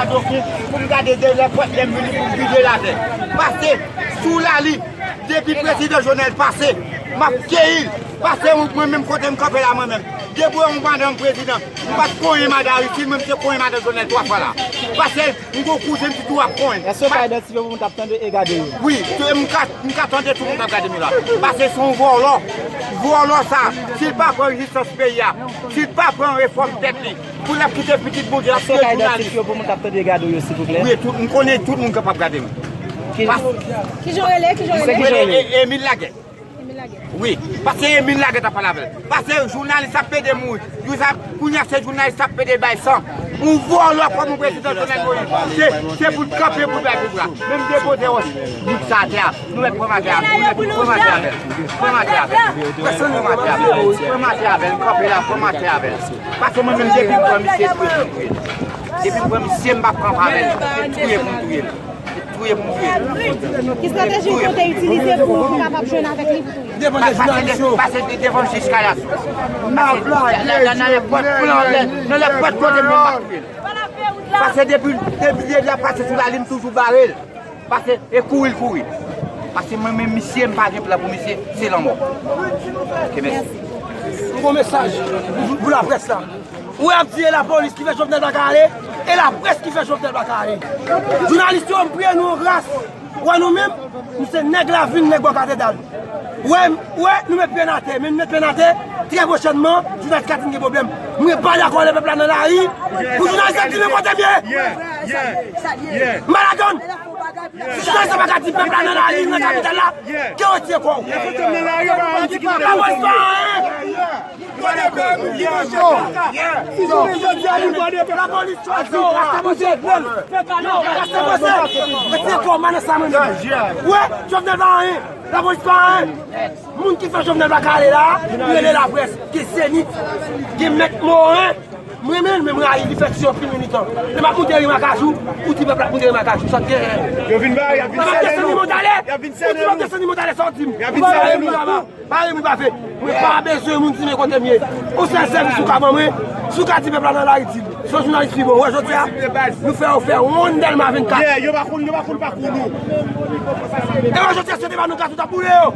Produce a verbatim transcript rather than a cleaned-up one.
Pou m gade de lè pòt lè m vini pou m vide l atè. Pase sou Lali, depi prezidan Jovenel pase, m ap keyi l. Pase mwen menm kote m kanpe la mwen menm. Depi yon madanm prezidan, m pa t konyen madan Aristide, mwen m te konyen madan Jovenel twa fwa la. Pase m gon kouzen ki tou ap konyen. Èske w ka idantifye pou moun k ap tande e gade yo? Wi, m ka, m ka tande tout moun k ap gade m la. Pase se yon vòlò. Vòlò sa, si l pa pran jistans peyi a, si l pa pran refòm tèt li, pou l ap kite pitit Bondye l ap touye jounalis. Èske w ka idantifye w pou moun k ap tande e gade w yo, silvouplè? Wi, tout, m konnen tout moun k ap gade m. Ki jan w rele? Ki jan w rele? Mwen rele E-, Emile Laguerre. Emile Laguerre. Wi, paske Emile Laguerre t ap pale avè l. Paske jounalis ap pede mouri. Jounalis ap, kounye a se jounalis ap pede bay san. Yon vòlò kòm yon prezidan Jovenel Moïse. Se, se pou l kanpe pou l bay pouvwa. Men m depoze wòch bout sa atè a. Nou mèt pran m atè a. Nou mèt pran m atè avè l. Pran m atè avè l. Pran m atè avè l. Pran m atè avè l. Kanpe la, pran m atè avè l. Paske mwen menm depi m pran misye, touye pou m touye l. Depi m pran misye, m p ap kanpe avè l. Touye pou m touye l. Touye pou m touye l. Ki estrateji w konte itilize pou w kapab jwenn avèk li pou touye? Devan de jounalis yo. Pase de, devan jij Kayasou. Nan lè pòt plan, nan lè pòt kote m ap touye l. Pase depi, depi, depi l ap pase sou Lali, m toujou bare l. Pase e kouri l kouri. Pase mwen menm misye, m pa gen plan pou misye, se lanmò. Ok, mèsi. Yon bon mesaj pou, pou laprès la. Ou ap di e lapolis ki fè Jovenel pa ka ale, e laprès ki fè Jovenel pa ka ale. Jounalis yo, m priye nou an gras. Wè nou menm, nou se nèg lavil, nèg bò katedral. Wè, wè, nou met pye n atè, men nou met pye n atè, trè pwochènman, jounalis Katin gen pwoblèm. Mwen pa dakò lè pèp la nan lari, pou jounalis la di men kote m ye. Malagon, si jounalis la pa ka di pèp la nan lari, nan kapital la, ke w retire kò w. Lapolis pa anyen. Lapolis chwazi w, Rasta Pwosè. Rasta Pwosè. Retire kò w, Manasa mwen menm. Wè, Jovenel pa anyen. Lapolis pa anyen. Moun ki fè Jovenel pa ka ale la, li rele laprès, ki Zenith, ki Mèt Morin. Mwen menm, men mwen rayi li fè ti anpil militan. Lè m ap moute ri Makajou, ou di pèp la ap moute ri Makajou. Sa t genyen. Yo vin ba, y ap vin sènen nou. Y ap vin sènen nou. Desann ni Montalè, sa w di m. Y ap vin sènen nou. Pare m, pare m, pare m, pare m. Mwen pa bezwen moun di men kote m ye. Yon sèl sèvis ou ka ban mwen, si w ka di pèp la nan lari, di l. Se yon jounalis pi bon. Wè, jodi a, nou fè yo fè wonn Dèlma vennkat. Yeah, yo pa konn, yo pa konn pakou nou. E wè, jodi a, se te pa nou ka tout ap boule yo.